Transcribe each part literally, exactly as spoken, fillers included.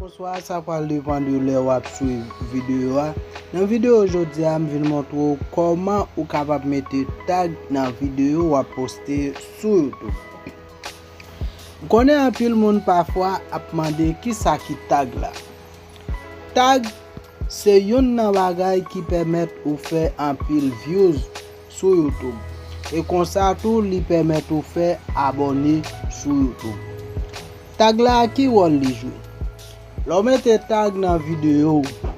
Bonswa, sa pral depann de lè w ap swiv videyo a. Nan videyo jodi a, m vin montre w kòman ou kapab mete tag nan videyo w ap poste sou YouTube. M konnen anpil moun pafwa ap mande kisa ki tag la. Tag se youn nan bagay ki pèmèt ou fè anpil views sou YouTube. E konsa tou, li pèmèt ou fè abòne sou YouTube. Tag la, ki wòl li jwe? Lè w mete tag nan videyo w,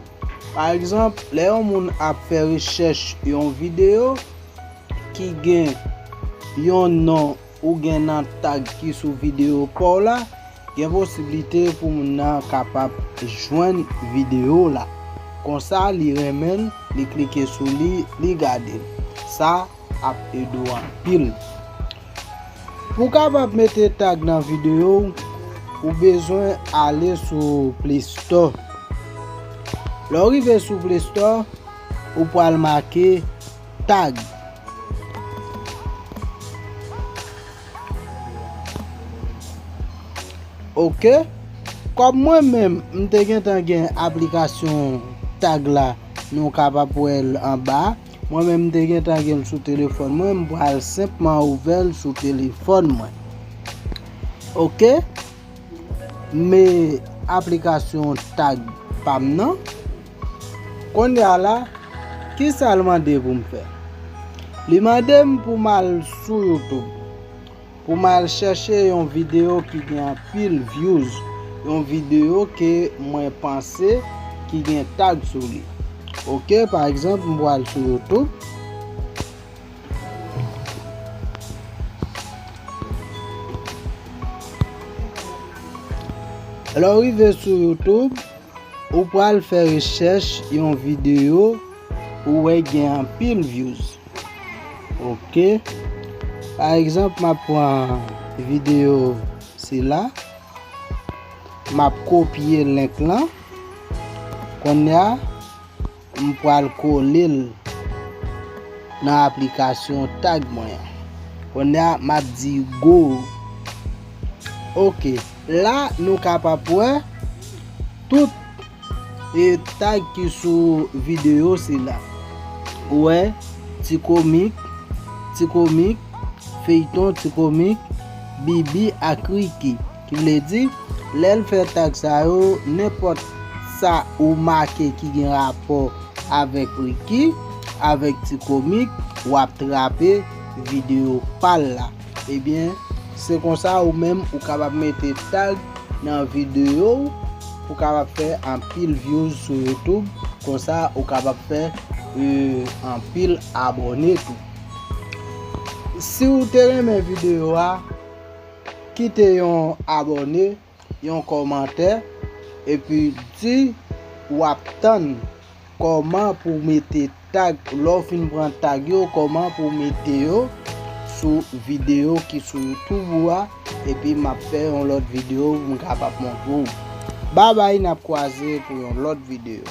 pa egzanp, lè yon moun ap fè rechèch yon videyo ki gen yon non ou gen nan tag ki sou videyo pa w la, gen posiblite pou moun nan kapab jwenn videyo w la. Konsa, li renmen l, li klike sou li, li gade l. Sa ap ede w anpil. Pou w kapab mete tag nan videyo w, ou bezwen ale sou Play Store. Lè w rive sou Play Store, ou pral make tag. Ok. Kòm mwen menm, m te gentan gen aplikasyon tag la, nou kapab wè l anba. Mwen menm, m te gentan gen l sou telefòn mwen, m pral senpman ouvè l sou telefòn mwen. Ok. M met aplikasyon tag pa m nan. Kounye a la, kisa l mande pou m fè? Li mande m pou m al sou YouTube, pou m al chèche yon videyo ki gen anpil views, yon videyo ke mwen panse ki gen tag sou li. Ok, pa egzanp, m pral sou YouTube. Lè w rive sou YouTube, ou pral fè rechèch yon videyo ou wè gen anpil views. Ok. Pa egzanp, m ap pran videyo sila. M ap kopye link lan. Kounye a, m pral kole l nan aplikasyon tag mwen an. Kounye a, m ap di go. Ok, la nou kapab wè tout e tag ki sou videyo sila. Ou wè, Ti Komik, Ti Komik, feyton Ti Komik, Bibi ak Riki. Ki vle di, lè l fè tag sa yo, nenpòt sa ou make ki gen rapò avèk Riki, avèk Ti Komik, w ap trape videyo pa l la. Ebyen, se konsa ou menm ou kapab mete tag nan videyo w, pou kapab fè anpil views sou YouTube, konsa ou kapab fè, e, anpil abòne tou. Si w te renmen videyo a, kite yon abòne, yon kòmantè, epi di w ap tann kòman pou w mete tag, lè w fin pran tag yo, kòman pou w mete yo sou videyo ki sou YouTube ou a, epi m ap fè yon lòt videyo pou m kapab montre w. Babay, n ap kwaze pou yon lòt videyo.